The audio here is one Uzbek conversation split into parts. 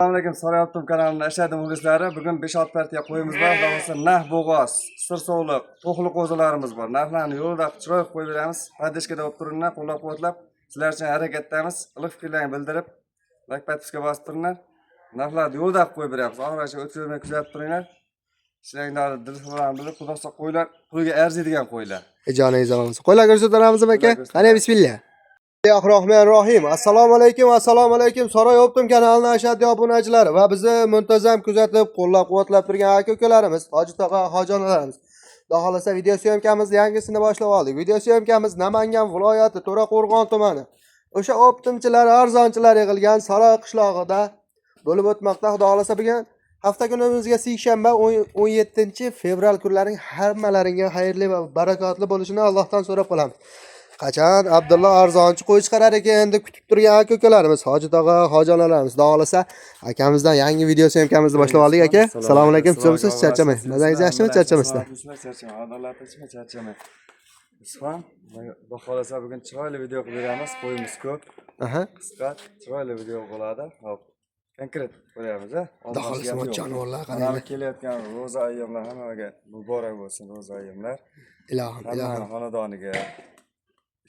Assalomu alaykum, Saroy Optim kanalining ashaddiy muxlislari. Bugun 5-6 partiya qo'yimiz bor. Xudo xohlasa, nah bo'g'oz, sir sovliq, to'qli qo'zilarimiz bor. Narxlarni yo'lida chiroyli qo'yib beramiz. Поддержка da bo'lib turinglar, qo'llab-quvvatlab. Sizlar uchun harakatdamiz. Iliq fikrlarni bildirib, like, подписка bosib turinglar. Narxlarni yo'lida qo'yib beramiz. Oxirigacha o'tkazmay kuzatib turinglar. Sizlarning dillarni bilib, xudo xohlasa, qo'ylar pulga arziydigan qo'ylar. Joningiz omon bo'lsin. Qo'ylar ko'rsataramizmi, aka? Qo'ylar ko'rsatamiz. Qani, bismillah. Rohmanir-rohim. Assalomu alaykum, assalomu alaykum. Saroy Optim kanalining ashaddiy obunachilari va bizni muntazam kuzatib, qo'llab-quvvatlab turgan aka-ukalarimiz, hoji tog'a, hoji onalarimiz. Xudo xolasa, video съёмка mizni yangisini boshlab oldik. Video съёмка miz Namangan viloyati To'raqo'rg'on tumani. O'sha optimchilar, arzonchilar yig'ilgan Saroy qishlog'ida bo'lib o'tmoqda. Xudo xolasa, bugun hafta kunimizga seshanba, 17 fevral kunlaring hammalaringga xayrli va barakotli bo'lishini Allohdan so'rab qolamiz. Qachon Abdulla arzonchi qo'y chiqarar ekan deb kutib turgan aka ukalarimiz, hoji tog'a, hoji onalarimiz, xudo xolasa, akamizdan yangi video съёмка mizni boshlab oldik, aka. Assalomu alaykum, tuzukmisiz? Charchamang. Mazangiz yaxshimi? Charchamasdan. Charchamang. Adolatlichmi? Charchamang. Usmon, xudo xohlasa, bugun chiroyli video qilib beramiz. Qo'yimiz ko'p. Qisqa, chiroyli video bo'ladi. Hop. Konkret qo'yamiz, a? Xudo xolasa, jonivorlar Mana qaranglar. kelayotgan ro'za ayyomlar hammaga muborak bo'lsin, ro'za ayyomlar. Ilohim, Hammani ilohim. xonadoniga,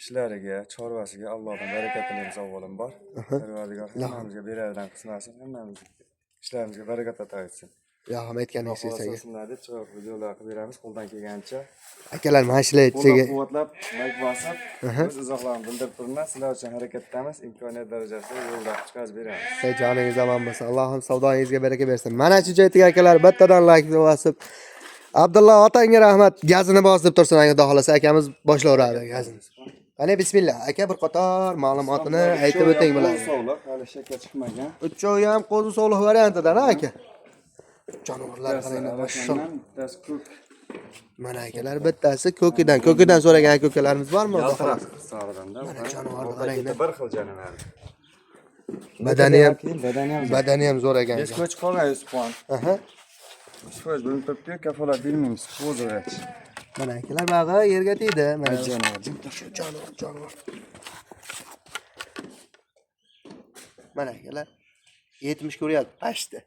ishlariga, chorvasiga Allohdan baraka tilaymiz avvalambor. Parvardigor hammamizga beradigan qismasin, hammamizni ishlarimizga barakat ato etsin. Ilohim, aytganingiz Xudo kelsa. xohlasa, deb chiroyli videolar qilib beramiz qo'ldan kelgancha. Akalar, mana shular Qo'llab quvvatlab, like bosib, o'z izohlarini bildirib turinglar. Sizlar uchun harakatdamiz, imkoniyat darajasida yo'lda chiqarib beramiz. Ey, joningiz omon bo'lsin. Allohim savdoyingizga baraka bersin. Mana shu joyga, akalar, bittadan like bosib, Abdulla otangga rahmat, gazini bosib tursin, xudo xolasa, akamiz boshlayveradi gazini. Qani, bismillah. Aka, bir qator ma'lumotini aytib o'ting bularga. Sovliq, hali shakka chiqmagan. Uchovi ham qo'zi sovliq variantidan, aka. Jonivorlar qaranglar, mashalloh. Bittasi ko'k. Mana, akalar, bittasi ko'kidan. Ko'kidan so'ragan aka ukalarimiz bormi? Xudo Yaltiroq xohlasa. Sog'idanda. Mana jonivorni qaranglar. Bir xil jonivor. Badani ham Badani ham zo'r. Badani ham zo'r ekan. Besh ko'chib qolgan, 100 pon. 100% bo'linib turibdi, kafolat bermaymiz. Qo'zi. Mana, akalar, bag'i yerga tegdi. Mana Jonivor. shu jonivor, jonivor. Mana, akalar, 70 ko'ryapti, pashti.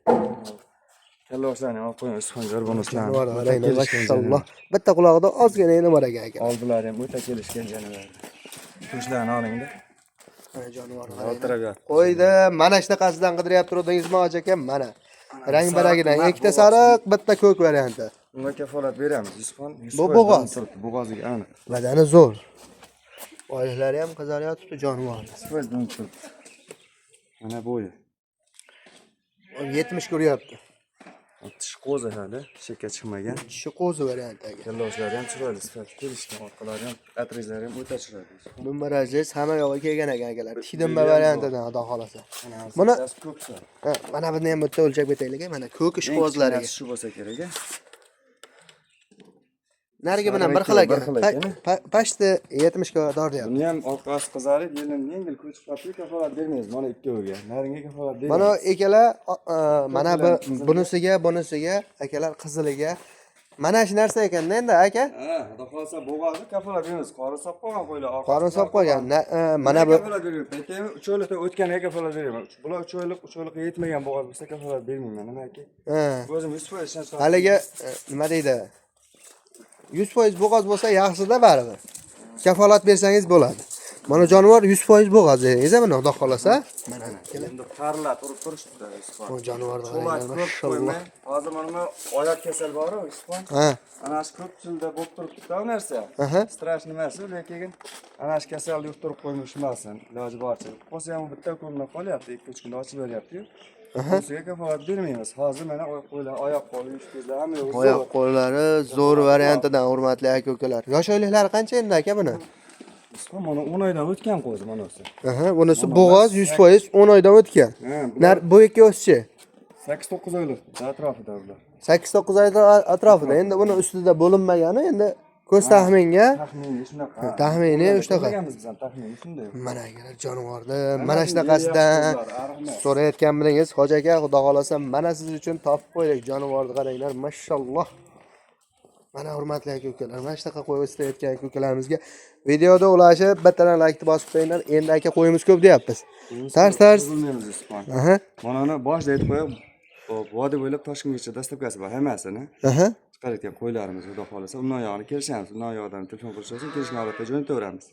Kalloslarni olib qo'ying, Usmon gorbonuslarni. Jonivor qaranglar, mashalloh. Bitta qulog'ida ozgina nima bor ekan, aka. Oldilari ham o'ta kelishgan jonivor. Go'shtlarni olingda. Mana jonivor qaranglar. Yaltirab yotibdi. Qo'ydi, mana shunaqasidan qidiryapti turdingizmi, hoji aka? Mana. Rang baragidan sariq, ikkita sariq, bitta ko'k varianti. Bunga kafolat beramiz. 100 pon. Bu bo'g'oz. Bo'g'oziga aniq. Badani zo'r. Oyliklari ham qizaryotibdi jonivor. 100% bo'linib turibdi. Mana bo'yi. 70 ko'ryapti. Tish qo'zi hali shakka chiqmagan. Tishi qo'zi varianti, aka. Kalloshlari ham chiroyli, sifati kelishgan, orqalari ham, отрез lari ham o'ta chiroyli. Dumbarajlik hamma yog'i kelgan ekan, akalar. Tikdimba variantidan, xudo xolasa. Buni Bittasi ko'k sariq. Ha, mana buni ham bitta o'lchab ketaylik. Mana ko'k Eng ishqibozlariga. kichkinasi shu bo'lsa kerak, a? Narigi bilan bir xil Sarigi ekan. bir xil ekan. Pashti 70 ga tortyapti. Buni ham orqasi qizarib, yelin yengil ko'chib qolibdi, kafolat bermaymiz mana ikkoviga. Naringa kafolat bermaymiz. Mana ikkala mana bu bilan qiziliga. Bunisiga, akalar, qiziliga. Mana shu narsa ekanda endi, aka. Ha, xudo xohlasa, bo'g'ozi kafolat beramiz. Qorin solib qo'ygan qo'ylar. Orqasi Qorin solib qo'ygan. Mana bu kafolat bermayman. Aytaymi, 3 oylikdan o'tganiga kafolat bermayman. Bular 3 oylik, 3 oylikqa yetmagan bo'g'oz bo'lsa, kafolat bermayman. Nimaki? Ha. O'zim 100% ishdan chiqarib. Haligi nima deydi? 100% bo'g'oz bo'lsa yaxshida baribir. Kafolat bersangiz bo'ladi. Mana jonivor 100% bo'g'oz dedingiz, mana, xudo xolasa. Mana, akalar. Endi parlar turib turishibdi, Yusufxon. Bu jonivorni Cho'lak qaranglar, ko'p mashalloh. qo'ymay. Hozir mana bu oyoq kasal bor-ku, Yusufxon. Ana shu ko'pchilda bo'lib turibdi u narsa. Страшный emas, lekin ana shu kasalni yuqtirib qo'ymishmasin, iloji boricha. Qolsa ham bitta ko'rinib qolyapti, 2-3 kunda ochib beryapti-yu. Bunisiga kafolat bermaymiz. Hozir mana oyoq qo'ylar, oyoq qo'li, yuz ko'zlar hamma yo'q. Oyoq qo'llari zo'r variantidan, hurmatli aka ukalar. Yosh oyliklari qancha endi, aka, buni? Yusufxon, mana 10 oydan o'tgan qo'zi mana o'zi. Bunisi bo'g'oz 100% 10 oydan o'tgan. Ha, Nar bu ikkovsichi? 8-9 oylik atrofida ular. 8-9 oy atrofida. Endi buni ustida bo'linmagani, endi ko'z taxminga Taxminiy shunaqa. Taxminiy shunaqa. Ko'rganmiz biz ham, taxminiy shunday. Mana, akalar, jonivorni mana shunaqasidan so'rayotgan bildingiz, hoji aka, xudo xolasa, mana siz uchun topib qo'ydik jonivorni, qaranglar, mashalloh. Mana hurmatli aka ukalar, mana shunaqa qo'y istayotgan aka ukalarimizga videoda ulashib, bittadan laykni bosib qo'yinglar. Endi aka qo'yimiz ko'p deyapmiz. Tars tars. Buzilmaymiz Yusufxon. Aha. Mana uni boshida aytib qo'yib, hop, vodiy bo'ylab Toshkentgacha доставка si bor hammasini. Chiqarayotgan qo'ylarimiz xudo xohlasa, undan yog'ini kelishamiz. Undan yog'idan telefon qilishsin, kelishgan holatda jo'nataveramiz.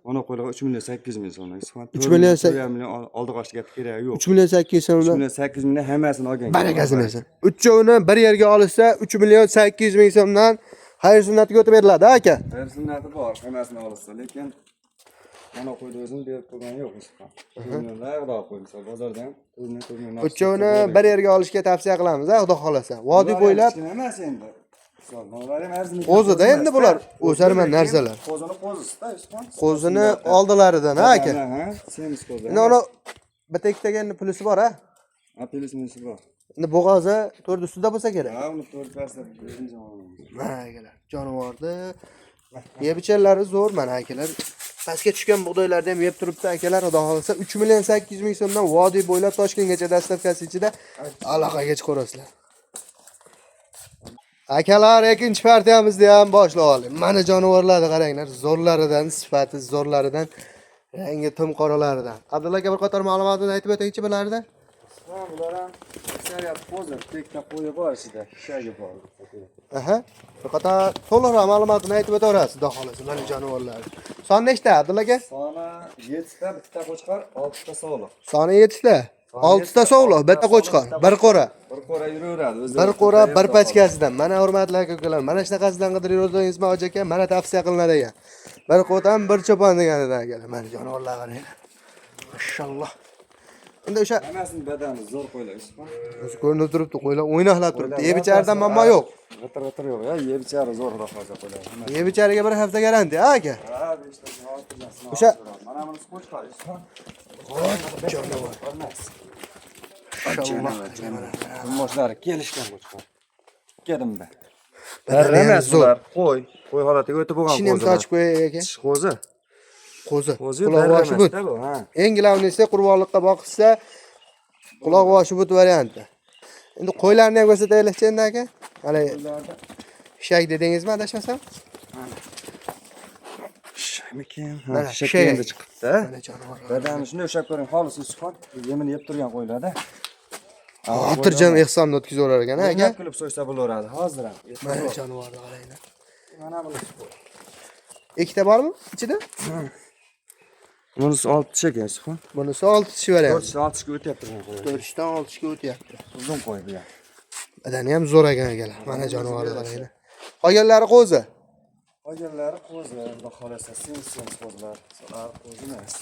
Mana qo'ylarga 3 million 800 ming so'mdan Yusufxon. 3 million 4 million oldi qochdi gap keragi yo'q. 3 million 800 3 so'mdan. million 800 mingdan hammasini olgan. Barakasini bersin. Uchovini bir yerga olishsa 3 million 800 ming so'mdan xayr sunnatga o'tib beriladi, aka. Xayr sunnati bor, hammasini olishsa, lekin mana qo'yni o'zini berib qo'ygani yo'q Yusufxon. 4 millionlar xudo qo'y, misol bozorda ham 4 million 4 million. Uchovini bir yerga olishga tavsiya qilamiz, xudo xolasa. Vodiy bo'ylab Kichkina emas endi. Misol, mollar ham arzimaydi. Qo'zida endi bular o'sarman narsalar. Qo'zini qo'zisi-da Yusufxon. Qo'zini oldilaridan, ha aka. Ha, semiz qo'zi. Endi uni bitta ikkitaga endi pulisi bor, ha. Ha, plyus minusi bor. Endi bo'g'ozi to'rt ustida bo'lsa kerak. Ha, uni to'rt pasda o'zimiz ham olamiz. Mana akalar, jonivorni yeb icharlari zo'r mana akalar. Pastga tushgan bug'doylarni ham yeb turibdi akalar, xudo xohlasa 3 million 800 ming so'mdan vodiy bo'ylab Toshkentgacha доставка si ichida aloqaga chiqarasizlar. Akalar, ikkinchi partiyamizni ham boshlab oldik. Mana jonivorlarni qaranglar, zo'rlaridan, sifati zo'rlaridan, rangi tim qoralaridan. Abdulla aka bir qator ma'lumotini aytib o'taychi bulardan. Ha, bular ham aksariyat qo'zi, bitta qo'yi bor ichida, shagi bor. Aha. Bir qator to'liqroq ma'lumotini aytib o'taverasiz, xudo xohlasa, mana jonivorlar. Son nechta, Abdulla aka? Soni 7 ta, bitta qo'chqor, 6 ta sog'liq. Soni 7 ta. 6 ta sog'liq, bitta qo'chqor, bir qo'ra. Bir qo'ra yuraveradi o'zi. Bir qo'ra, bir pachkasidan. Mana hurmatli aka ukalar, mana shunaqasidan qidirib yurganingizmi hoji aka? Mana tavsiya qilinadi ekan. Bir qo'tan, bir cho'pon deganidan akalar. Mana jonivorlar qaranglar. Mashalloh. Endi o'sha Hammasini badani zo'r qo'ylar Yusufxon. o'zi ko'rinib turibdi, qo'ylar o'ynoqlab turibdi. Yeb ichardan muammo yo'q. G'itir g'itir yo'q ya, yeb ichari zo'r xudo xohlasa qo'ylar. Hammasi. Yeb ichariga bir hafta garantiya, ha aka. Ha, 5 ta, 6 ta. O'sha- Mana bunisi qo'chqor Yusufxon. Jonivor. Olmas. Mashalloh. Boshlari kelishgan qo'chqor. Tikadimda. Badani ham Emas zo'r. bular, qo'y. Qo'y holatiga o'tib bo'lgan Tishini ham qo'zilar. sochib qo'yay aka. Tish qo'zi. Qo'zi. Qo'zi Quloq boshi but. bu, ha. Eng главный si qurbonliqqa boqishsa quloq boshi but varianti. Endi qo'ylarni ham ko'rsataylikchi endi aka. Hali shak dedingizmi adashmasam? Shakmikin? Ha, Mana, shak shak. endi chiqibdi. Mana jonivorlar. Badani shunday ushlab ko'ring, xolis Yusufxon. Yemini yeb turgan qo'ylarda. Xotirjam ehsonni o'tkazaverar ekan, ha aka. Aka kulib so'ysa bo'laveradi hozir ham. Mana jonivorni qaranglar. Mana bunisi qo'y. Ikkita bormi ichida? Bunisi 6 tish ekan Yusufxon. Bunisi 6 tish variant. 4 tishdan 6 tishga o'tyapti turgan qo'y. 4 tishdan 6 tishga o'tyapti. Uzun qo'y bu ham. Badani ham zo'r ekan akalar. Mana jonivorni qaranglar. Qolganlari qo'zi. Qolganlari qo'zi, xudo xohlasa semiz semiz qo'zilar. Ular qo'zi emas.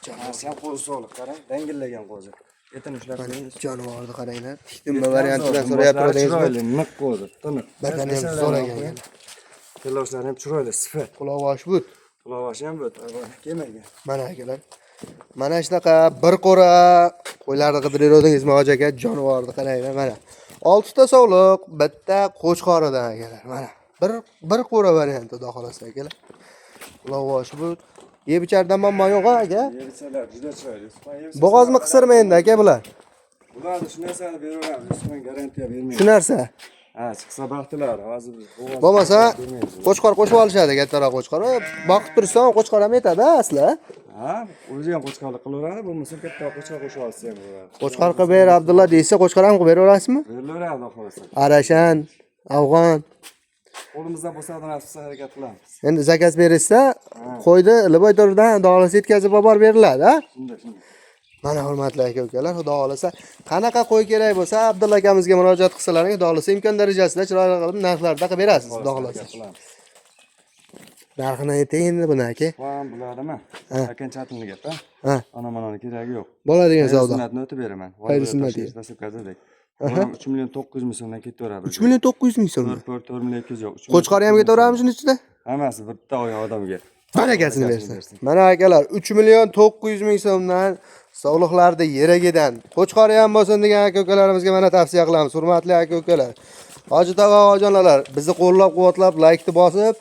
Jonasi ham qo'zi sog'liq, qarang, dangillagan qo'zi. Etini ushlab ko'ring. Jonivorni qaranglar. Tikdimmi variantidan so'rayapti Chiroyli, o'zingizni. niq qo'zi, tiniq. Badani ham zo'r ekan akalar. Tillovchlari ham chiroyli, sifat. Quloq boshi but. Quloqboshi ham but, kelmagan. Mana akalar. Mana shunaqa bir qo'ra qo'ylarni qidirib yuruvdingizmi hoji aka? Jonivorni qaranglar mana. 6 ta sovliq, bitta qo'chqoridan akalar. Mana bir qo'ra varianti xudo xolasa akalar. Quloq boshi bu. Yeb ichardan muammo yo'q ha aka. Yeb-ichalar juda chiroyli. Yusufxon, yeb-ichsa- Bo'g'ozmi qisirmi endi aka bular? Bularni shu narsani beraveramiz. Yusufxon garantiya bermaydi. Shu narsa. Ha, chiqsa baxtilar. Hozir biz bo'g'oz Bo'lmasa bermaymiz. qo'chqor qo'shib olishadi, kattaroq qo'chqor. Boqib tursa ham qo'chqor ham yetadi asli. Ha, o'zi ham qo'chqorlik qilaveradi, bo'lmasa katta qo'chqor qo'shib olsa ham bo'ladi. Qo'chqor qilib ber Abdulla deysa, qo'chqor ham qilib beraverasizmi? Berilaveradi xudo xohlasa. Arashan, afg'on. Qo'limizdan bo'lsa narsa harakat qilamiz. Endi zakaz berishsa, qo'yni liboy to'ridan xudo xohlasa yetkazib olib borib beriladi, ha? Shunday, shunday. Mana hurmatli aka ukalar, xudo xohlasa qanaqa qo'y kerak bo'lsa, Abdulla akamizga murojaat qilsalaring, xudo xohlasa imkon darajasida chiroyli qilib narxlarda qilib berasiz, xudo xohlasa. Harakat qilamiz. Narxini ayting endi buni aka. Vam bularnimi? Ha. Окончательный gap, ha? Ha, Ana manoni keragi yo'q. bo'ladigan savdo. Sunnatni o'tib beraman. Xayr sunnati. Dastlabki 3 million 900 ming so'mdan ketaveradi. 3 million 900 ming so'm. 4 4 million 200 yo'q. Qo'chqori ham ketaveradimi shuni ichida? Hammasi bitta oy odamga. Barakasini bersin. Mana akalar 3 million 900 ming so'mdan sog'liqlarni yeragidan qo'chqori ham bo'lsin degan aka ukalarimizga mana tavsiya qilamiz. Hurmatli aka ukalar. Hoji tog'a hojijonalar, bizni qo'llab-quvvatlab laykni bosib,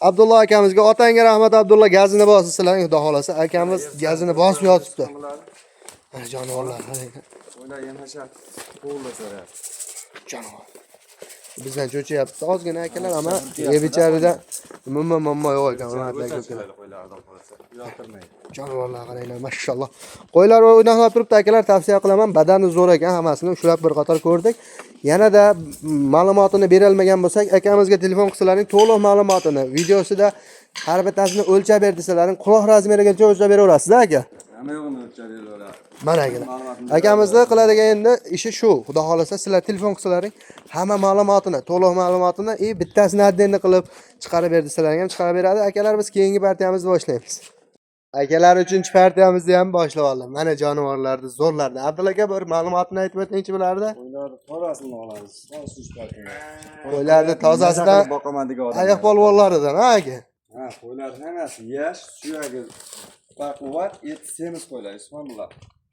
Abdulla akamizga otangga rahmat Abdulla gazini bosib sizlarning xudo xolasa akamiz gazini bosib yotibdi. Mana jonivorlar qarang. O'ylar ham hashar. Qo'lda so'rayapti. Jonivor. Bizdan cho'chiyapti ozgina akalar, ammo yeb icharida umuman muammo yo'q ekan, hurmatli O'ta aka ukalar. chiroyli qo'ylar, xudo xohlasa. Uyaltirmaydi. Jonivorlar qaranglar, mashalloh. Qo'ylar o'ynaqlab turibdi akalar, tavsiya qilaman. Badani zo'r ekan, hammasini ushlab bir qator ko'rdik. Yanada ma'lumotini berolmagan bo'lsak, akamizga telefon qilsalaring, to'liq ma'lumotini videosida har bittasini o'lchab ber desalaring, quloq razmerigacha o'lchab beraverasiz aka. Hamma yo'g'ini o'lchab beraveradi. Mana akalar. Akamizni qiladigan endi ishi shu. Xudo xolasa sizlar telefon qilsalaring, hamma ma'lumotini, to'liq ma'lumotini и bittasini отдельно qilib chiqarib ber desalaring ham chiqarib beradi. Akalar, biz keyingi partiyamizni boshlaymiz. Akalar, uchinchi partiyamizni ham boshlab oldim. Mana jonivorlarni zo'rlarni. Abdulla aka, bir ma'lumotini aytib o'tingchi bularni. Qo'ylarni tozasini olamiz. Toza partiya. Qo'ylarni tozasidan Maza qilib boqaman degan odam. Ayoq polvonlaridan, ha aka. Ha, qo'ylarning hammasi yosh, suyagi baquvvat, eti semiz qo'ylar, Usmon bular.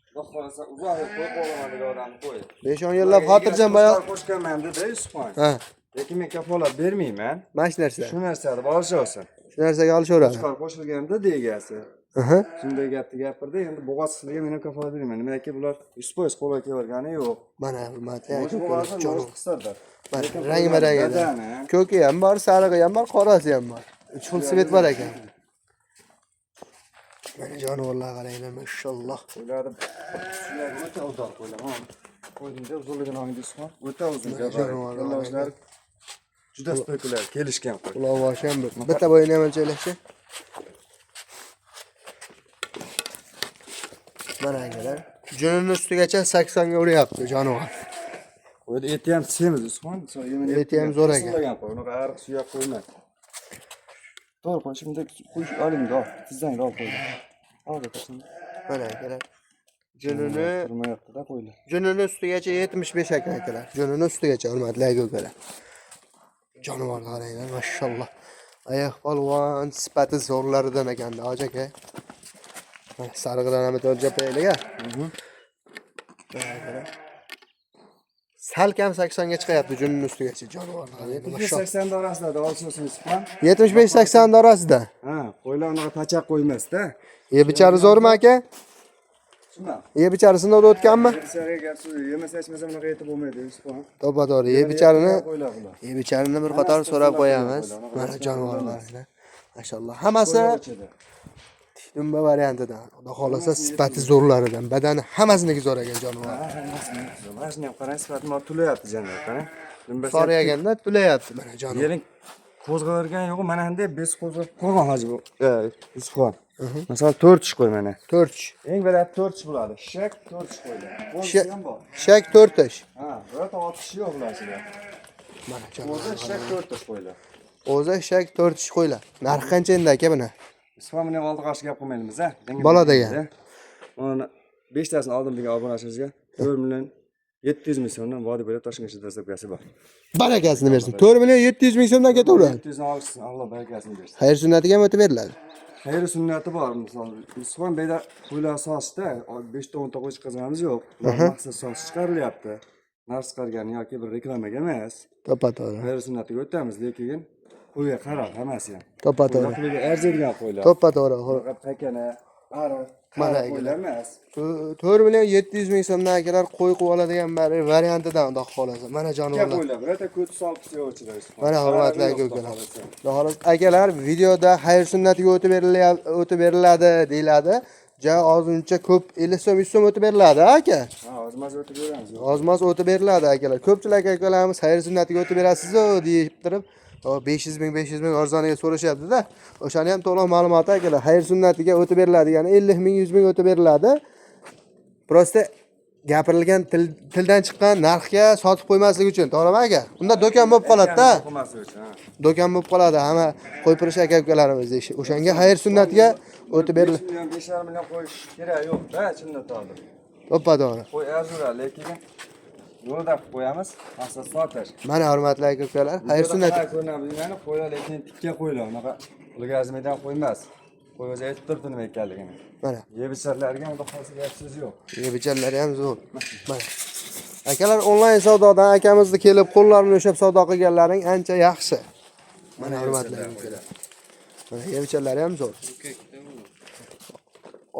Xudo xohlasa uzoq yil qo'y qo'llaman degan odamni qo'y. 5-10 yillab xotirjam Boya boya. Qo'shganman dedi Usmon. Ha, Lekin men kafolat bermayman. mana shu narsa. Shu narsani borish olsin. Shu narsaga olishaveradi. Qo'chqor qo'shilganda egasi. Aha. Shunday gapni gapirdi. Endi bo'g'ozsizligi men ham kafolat bermayman. Nimaki bular 100% qo'lga kelavergani yo'q. Mana hurmatli Mo'sh aka, bo'g'ozi jonivor. mo'sh qisirdir. Mana Lekin rangma-rang qo'ylar edi. badani, Ko'ki ham bor, sarig'i ham bor, qorasi ham bor. Uch xil svet bor ekan. Mana jonivorlar qaranglar, mashalloh. Qo'ylarni suyagi o'ta uzoq qo'ylar. Mana qo'ydingda uzunligini olingda Usmon. O'ta uzun Mana gabarit. jonivorlar Yollovchilar juda spekulyar kelishgan qo'y. Quloq boshi ham bir. Bitta bo'yini ham o'lchaylikchi. Mana akalar. Junini ustigacha 80 ga uryapti jonivor. Qo'yda eti ham semiz Usmon. Eti ham zo'r ekan. Qisilmagan qo'y. Unaqa ariq suyak qo'yma. To'g'ri qo'y, shunday qo'y olingda, ol. Tizzangda ol qo'yni. Ol o'tirsin. Mana akalar. Junini Turmayapti-da qo'ylar. Junini ustigacha 75 ekan akalar. Junini ustigacha hurmatli aka ukalar. Jonivorni qaranglar, mashalloh. Ayoq polvon sifati zo'rlaridan ekan, hoji aka. Mana sarig'idan ham bitta o'lchab qo'yaylik a. Mana akalar. Salkam 80 ga chiqyapti junini ustigacha jonivorni qaranglar, mashalloh. 80 orasida olsin Usmon. 75-80 orasida. Ha, qo'ylar unaqa pachaq qo'ymasda. Yeb ichari zo'rmi aka? Shundan. Yeb ichari sinovda o'tganmi? Yeb gap so'z yemasa ichmasa bunaqa yetib bo'lmaydi Usmon. To'ppa to'g'ri. Yeb icharini qo'ylar bular. Yeb icharini bir qator so'rab qo'yamiz. Mana jonivorlar. Mashalloh. Hammasi Ichida. dumba variantidan. Xudo xolasa sifati zo'rlaridan. Badani hammasiniki zo'r ekan jonivor. Ha, hammasini. Mana shuni ham qarang, sifatini mana tulayapti janob, qarang. Dumbasi ham Soriaganda tulayapti mana jonivor. Yerin qo'zg'avergan yo'q, mana bunday bez qo'zg'ab qo'ygan hozir bu. Yusufxon. Masalan, 4 tish qo'y mana. 4 tish. Eng baland 4 tish bo'ladi. Shak 4 tish qo'yiladi. Qo'zisi ham bor. Shak 4 tish. Ha, birorta 6 tishi yo'q bular ichida. Mana jonivor. O'zi shak 4 tish qo'yiladi. O'zi shak 4 tish qo'yiladi. Narxi qancha endi aka buni? Yusufxon bilan oldi qarshi gap qilmaymiz, ha. Bola degan. Uni 5 tasini oldim degan obunachimizga 4 million 700 ming so'mdan vodi bo'lib Toshkent dastlabkasi bor. Barakasini bersin. 4 million 700 ming so'mdan ketaveradi. 700 ni olsin, Alloh barakasini bersin. Xayr sunnatiga ham o'tib beriladi. Xayr sunnati bor misol. Usmon beyda qo'ylar sotishda 5 ta 10 ta qo'y chiqazamiz yo'q. Ular Maqsad sotish chiqarilyapti. Narx chiqargani yoki bir reklamaga emas. To'ppa to'g'ri. Xayr sunnatiga o'tamiz, lekin qo'yga qarab hammasi ham. To'ppa Qo'ylar to'g'ri. puliga arziydigan qo'ylar. To'ppa to'g'ri. Bunaqa pakana, ariq, Mana qari qo'ylar emas. 4 million 700 ming so'mdan akalar qo'y qilib oladigan variantidan xudo xolasa. Mana Ikki jonivorlar. qo'ylar, birorta ko'ti solib yo'q ichida. Usmon. Mana hurmatli Arig'i aka yo'q, ukalar. xudo xohlasa. Xudo xohlasa akalar videoda xayr sunnatiga o'tib beriladi, o'tib beriladi deyiladi. Ja ozuncha ko'p 50 so'm 100 so'm o'tib beriladi aka. Ha, hozir o'tib beramiz. Ozmoz o'tib beriladi akalar. Ko'pchilik aka ukalarimiz xayr sunnatiga o'tib berasiz-ku deyib turib, o 500 ming 500 ming arzoniga so'rashyapti-da. O'shani ham to'liq ma'lumoti akalar. Xayr sunnatiga o'tib beriladi, ya'ni 50 ming 100 ming o'tib beriladi. Prosta gapirilgan tildan chiqqan narxga sotib qo'ymaslik uchun, to'g'rimi aka? Unda do'kon bo'lib qoladi-da. O'qimaslik uchun, ha. Do'kon bo'lib qoladi hamma qo'ypirish aka ukalarimiz ishi. O'shanga xayr sunnatiga o'tib beriladi. 5 million, 5,5 million qo'yish kerak yo'q-da, chindan to'g'ri. To'ppa to'g'ri. Qo'y arziradi, lekin yo'lda qilib qo'yamiz, maqsad sotish. Mana hurmatli aka ukalar, xayr sunnat. Videoda ko'rinadi bilmayman, qo'ylar lekin tikka qo'ylar, unaqa pulga arzimaydigan qo'ymas. Qo'y o'zi aytib turibdi nima ekanligini. Mana Yeb icharlarga ham xudo xohlasa gap so'z yo'q. Yeb-icharlari ham zo'r. Mana. Akalar onlayn savdodan akamizni kelib qo'llarini ushlab savdo qilganlaring ancha yaxshi. Mana hurmatli aka ukalar. Mana yeb-icharlari ham zo'r.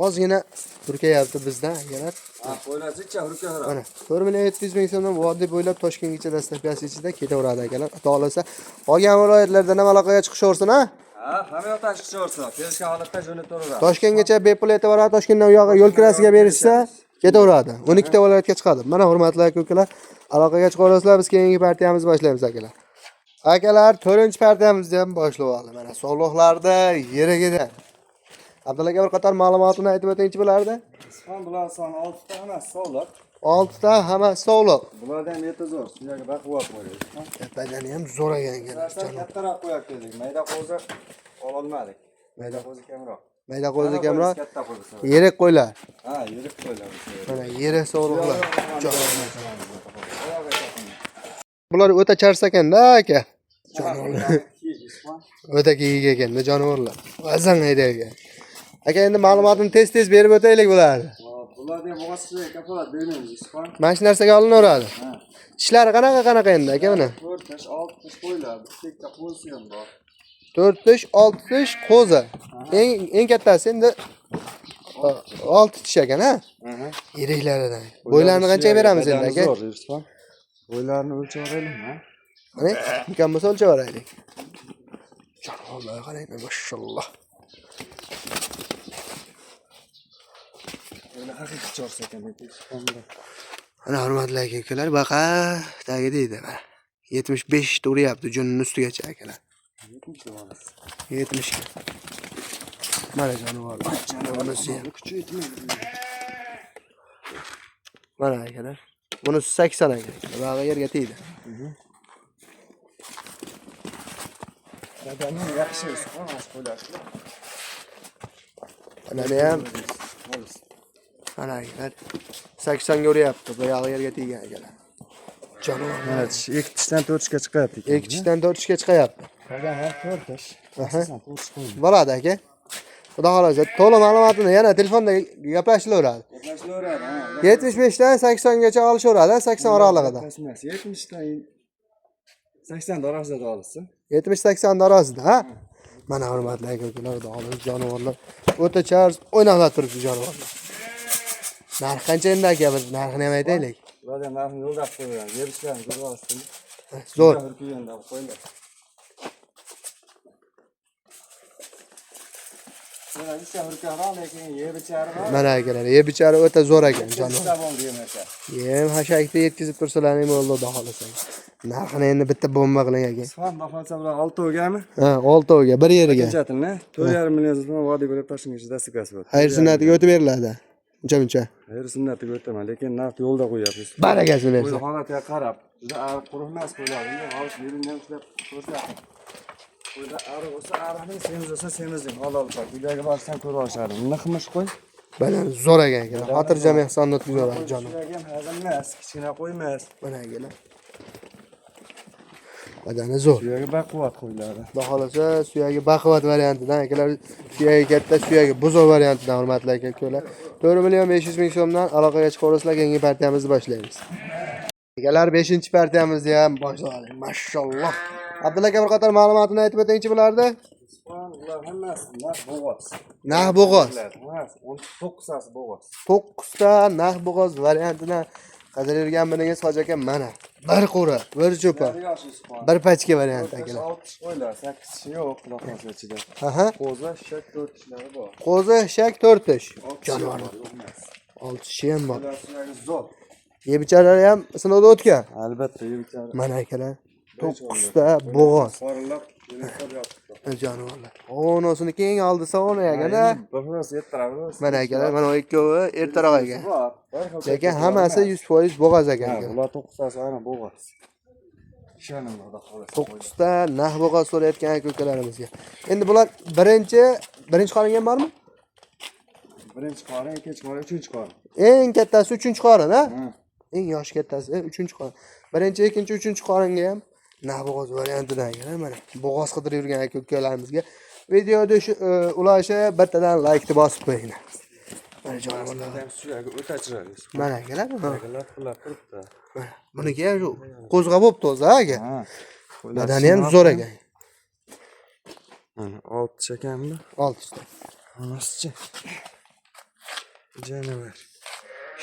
Ozgina hurkayapti bizdan akalar. Ha, qo'ylarchicha hurka. Mana 4 million 700 ming so'mdan vodiy bo'ylab Toshkentgacha доставка si ichida ketaveradi akalar. Xudo xohlasa, qolgan viloyatlardan ham aloqaga chiqishaversin, ha? Ha, hamma yoqdan chiqishaversin. Kelishgan holatda jo'nataveradi. Toshkentgacha bepul yetib boradi, Toshkentdan u yog'i yo'l kirasiga berishsa ketaveradi. 12 ta viloyatga chiqadi. Mana hurmatli aka-ukalar, aloqaga chiqaverasizlar, biz keyingi partiyamizni boshlaymiz akalar. Akalar, 4-partiyamizni ham boshlab oldi. Mana sog'liqlarda yerigidan. Abdulla aka, bir qator ma'lumotini aytib o'tingchi bularda. Isfon bular soni 6 ta, hammasi sog'liq. 6 ta hammasi sog'liq. Bularda ham eti zo'r, suyagi baquvvat bo'ladi. Badani ham zo'r ekan akalar. Narsa kattaroq qo'yib keldik. Mayda qo'zi ololmadik. Mayda qo'zi kamroq. Mayda qo'zi kamroq. Katta qo'zi. Yirik qo'ylar. Ha, yirik qo'ylar. Mana yirik sog'liqlar. Bular o'ta chars ekanda aka. Jonivorlar. O'ta kiyik ekanda jonivorlar. Vazan haydaydi. Aka, endi ma'lumotini tez-tez berib o'taylik bularni. Bularda ham bo'g'asiga kafolat bermaymiz, Isfon. Mana shu narsaga olinaveradi. Ha. Tishlari qanaqa qanaqa endi aka buni? 4 tish, 6 tish qo'ylar, bitta qo'zi ham bor. 4 tish, 6 tish qo'zi. Eng kattasi endi 6 tish ekan, ha? Yiriklaridan. Bo'ylarini qanchaga beramiz endi aka? Zo'r, Isfon. Bo'ylarini o'lchab olaylikmi? Mana imkon bo'lsa o'lchab olaylik. Jonivorlar qarang, mashalloh. Bo'ylar haqiqiy chorsa ekan. Ana hurmatli aka-ukalar, baqa tagi deydi mana. 75 ta uryapti junning ustigacha akalar. 70. Mana jonivorlar. Bunisi ham. Kuchi yetmaydi. Mana akalar. Bunisi 80 aka. Bag'i yerga tegdi. Badani yaxshi, Isfon, mana shu qo'ylar. Mana ham mana akalar. 80 ga uryapti. Bu yog'i yerga teggan akalar. Jonivorlar. Mana tish, 2 tishdan 4 tishga chiqyapti ekan. 2 tishdan 4 tishga chiqyapti. Qolgan ham 4 tish. Aha. Asosan 4 tish qo'ydi. Bo'ladi aka. Xudo xohlasa to'liq ma'lumotini yana telefonda gaplashilaveradi. Gaplashilaveradi, ha. 75 dan 80 gacha olishaveradi, 80 oralig'ida. Emas, 70 dan 80 orasida olsin. 70-80 orasida, ha? Mana hurmatli aka-ukalar, xudo xohlasa jonivorlar o'ta chars o'ynaqlab turibdi jonivorlar. Narx qancha endi aka, bir narxini ham aytaylik. Bularga narxini yo'lda qilib qo'yamiz. Yerishlarini ko'rib olsin. Zo'r. Hurkuyanda qo'yinglar. Mana ishga hurkakroq, lekin yeb ichari bor. Mana akalar, yeb ichari o'ta zo'r ekan jonivor. Bitta bo'ldi yemasa. Yem hashakda yetkazib tursalaring bo'ldi, xudo xohlasa. Narxini endi bitta bomba qiling aka. Isfon xohlasa bular oltovgami? Ha, oltovga, bir yeriga. Окончательно 4,5 million so'm vodiy bo'lib Toshkentgacha доставка si bor. Xayr sunnatiga o'tib beriladi. Uncha muncha. Xayr sunnatiga o'taman, lekin narx yo'lda qo'yapmiz. Barakasini Qo'y bersin. holatiga qarab, juda ariq quruq emas qo'ylar. Endi hozir yerini ham ushlab ko'rsatdim. Qo'ylar ariq bo'lsa ariqning, semiz bo'lsa semizning halol bor. Uydagi borsam ko'rib olishadi. Niqmish qo'y. Baland zo'r ekan akalar. Xotirjam ehsonni o'tkazaveradi jonim. Suyagi ham hazil emas, kichkina qo'y emas. Mana akalar. Badani zo'r. Suyagi baquvvat qo'ylari. Xudo xohlasa suyagi baquvvat variantidan akalar, suyagi katta, suyagi buzov variantidan hurmatli aka-ukalar. 4 million 500 ming so'mdan aloqaga chiqaverasizlar, keyingi partiyamizni boshlaymiz. Akalar, 5-partiyamizni ham boshladik. Mashalloh. Abdulla aka, bir qator ma'lumotini aytib o'tingchi bularda. Isfon bular hammasi narx bo'g'oz. Nah bo'g'oz. Hammasi 19tasi bo'g'oz. 9 ta nah bo'g'oz variantidan qidirgan biringiz hoji aka, mana. Bir qo'ra, bir cho'pa, Yosh Isfon. bir pachka variant 4 tish, akalar. 6 tish qo'ylar, 8 tishi yo'q, xudo xohlasa ichida. Aha. Qo'zi, shak 4 tishlari bor. Qo'zi, shak 4 tish. Olti tishi Jonivorlar. bor, yo'q emas. 6 tishi ham bor. Qo'ylar suyagi zo'r. Yeb icharlari ham sinovda o'tgan. Albatta, yeb ichari. Mana akalar, 9 ta bo'g'oz Qorinlab, yo'laklar yotibdi. jonivorlar. Onosini keng oldi savoni ekanda. Birpas yettiramiz. Mana akalar, mana ikkovi ertaroq ekan. Bor. Bir xil Lekin hammasi 100% bo'g'oz ekan. Ha, Akalar. bular to'qqiztasi aynan bo'g'oz. Ishonaman, xudo xohlasa. 9 ta nah bo'g'oz so'rayotgan aka ukalarimizga. Endi bular birinchi qoringa ham bormi? Birinchi qorin, ikkinchi qorin, uchinchi qorin. Eng kattasi uchinchi qorin, ha? Ha. Eng yoshi kattasi uchinchi qorin. Birinchi, ikkinchi, uchinchi qoringa ham nah bo'g'oz variantidan akalar, mana bo'g'oz qidirib yurgan aka ukalarimizga videoda shu ulashi bittadan like bosib qo'yinglar. Mana jonivorlar. Ham suyagi o'ta chiroyli. Mana akalar. Ha. Lap-lap turibdi. Mana buniki ham shu qo'zg'a bo'libdi o'zi, ha aka. Ha. Badani ham zo'r ekan. Mana olti tish ekanmi? 6 ta. Hammasichi. Janavar.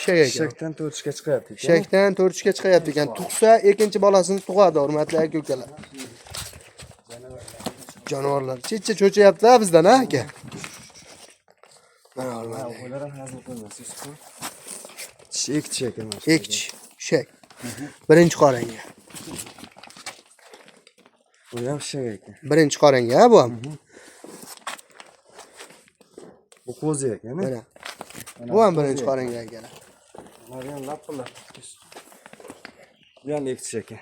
Shak ekan. Shakdan to'rtishga chiqyapti ekan. Shakdan to'rtishga chiqyapti ekan. Tug'sa ikkinchi bolasini tug'adi, hurmatli aka ukalar. Jonivorlar chicha cho'chiyapti bizdan ha aka. Mana hurmatli. Qo'ylar ham hazil qilmas, Yusufxon. Tishi ikki tish ekan mana shu. Ikki tish. Shak. Birinchi qoringa. Bu ham shak ekan. Birinchi qoringa ha bu ham. Bu qo'zi ekan. Mana. Bu ham birinchi qoringa akalar. Bular ham lapillab. Bu ham ikki tish ekan.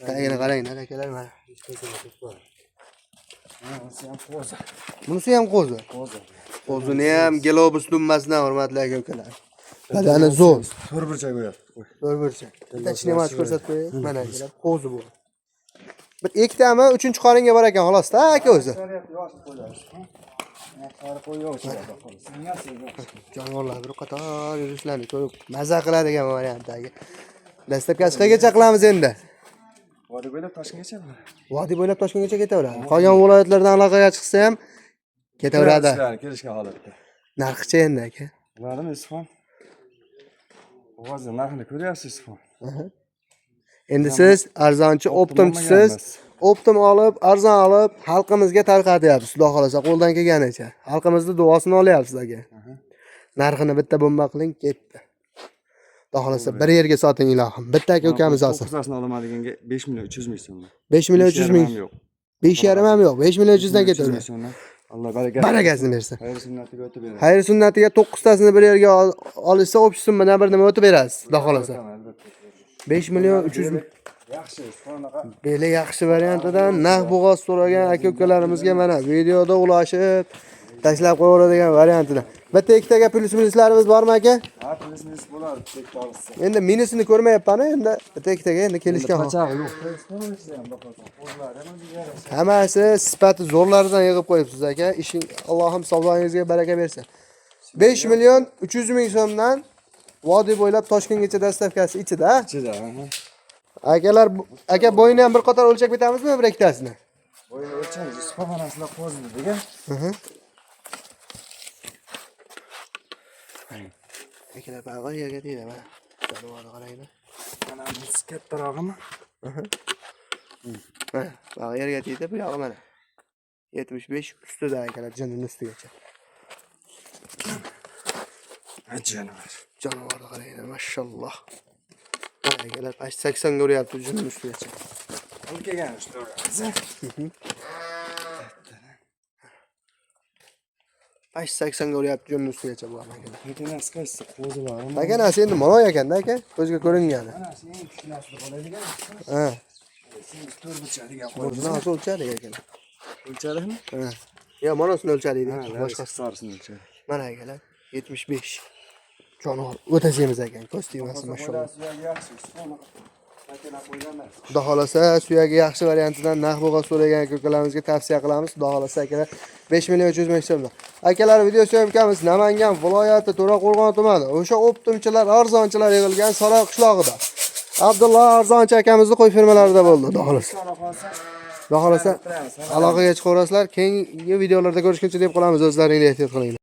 Tagini qaranglar akalar mana. Ha, bunisi ham qo'zi. Bunisi ham qo'zi. Qo'zi. Qo'zini ham globus dumbasidan hurmatli aka ukalar. Badani zo'r. To'rt burchak qo'yapti. Qo'y. Zo'r burchak. Bitta chinemachi ko'rsatib qo'yay. Mana akalar qo'zi bu. Bir ikkitami, uchinchi qoringa bor ekan xolosda aka o'zi. Yosh qo'ylar. Sari qo'y yo'q ichida. Jonivorlar bir qator yurishlarni ko'rib maza qiladigan variantdagi. Dastlabki qayergacha qilamiz endi? Vodiy bo'ylab Toshkentgacha bo'ladi. Vodiy bo'ylab Toshkentgacha ketaveradi. Qolgan viloyatlardan aloqaga chiqsa ham ketaveradi. Sizlarni kelishgan holatda. Narxicha endi aka. Ularni Yusufxon. Hozir narxini ko'ryapsiz Yusufxon. Endi siz arzonchi optimchisiz. Optim olib, arzon olib, xalqimizga tarqatyapsiz, xudo xolasa qo'ldan kelganicha. Xalqimizni duosini olyapsiz aka. Narxini bitta bomba qiling, ketdi. Xudo xolasa bir yerga soting ilohim. Bitta aka ukamiz olsin. To'qqiztasini olaman deganga 5 million 300 ming so'm. 5 million 300 ming. Yo'q. 5,5 ham yo'q. 5 million 300 dan ketaveradi. So'mdan. Alloh barakat. Barakasini bersin. Xayr sunnatiga o'tib beradi. Xayr sunnatiga 9tasini bir yerga olishsa, общий summadan bir nima o'tib berasiz, xudo xolasa. Albatta. 5 million 300 ming. Yaxshi, Yusufxon aka. Beli yaxshi variantidan naq bo'g'oz so'ragan aka ukalarimizga mana videoda ulashib tashlab qo'yaveradigan variantidan. Bitta ikkitaga plyus minuslarimiz bormi aka? Ha, plyus minus bo'ladi, tek olsa. Endi minusini ko'rmayapman endi bitta ikkitaga endi kelishgan. Pachag'i yo'q. Yusufxon ham boqasan. Qo'zlari ham o'ziga yarasha. Hammasi sifati zo'rlaridan yig'ib qo'yibsiz aka. Ishing Allohim savdoyingizga baraka bersin. 5 million 300 ming so'mdan vodiy bo'ylab Toshkentgacha dastavkasi ichida. Ha? Ichida, aha. Akalar, aka bo'yini ham bir qator o'lchab ketamizmi bir ikkitasini? Bo'yini o'lchaymiz. Yusufxon onasida qo'zi degan. Akalar bag'ir yerga tegdi mana. Jonivorni qaranglar. Mana bunisi kattarog'imi? Mana bag'ir yerga tegdi, bu yog'i mana. 75 ustida akalar, jinini ustigacha. Ha, jonivor. Jonivorni qaranglar, mashalloh. Mana akalar, 80 ga uryapti jinini ustigacha. Olib kelgan ushtaveramiz. 80 ga uryapti jinini ustigacha bu ham akalar. Pakanasi qaysi? Qo'zilarimi? Pakanasi endi maloy ekanda aka, ko'zga ko'ringani. Mana shu eng kichkinasida bo'ladigan. Ha, Semiz to'rt burchak degan qo'yimiz. buni hozir o'lchalik akalar. O'lchadikmi? Ha. Yo, manasini o'lchalik. Boshqasi sarisini o'lchadi. Mana akalar, 75. Jonivor o'ta semiz ekan, ko'z tegmasin mashalloh. Suyagi yaxshi, Yusufxon aka. Pakana qo'ylar emas. Xudo xolasa suyagi yaxshi variantidan naq bo'g'oz so'ragan aka ukalarimizga tavsiya qilamiz. Xudo xolasa akalar 5 million 300 ming so'mdan. Akalar video syomkamiz Namangan viloyati To'raqo'rg'on tumani. O'sha optimchilar, arzonchilar yig'ilgan Saroy qishlog'ida. Abdulloh arzonchi akamizni qo'y firmalarida bo'ldi, xudo xolasa. Xudo xolasa. Xudo xolasa aloqaga chiqaverasizlar. Keyingi videolarda ko'rishguncha deb qolamiz. O'zlaringni ehtiyot qilinglar.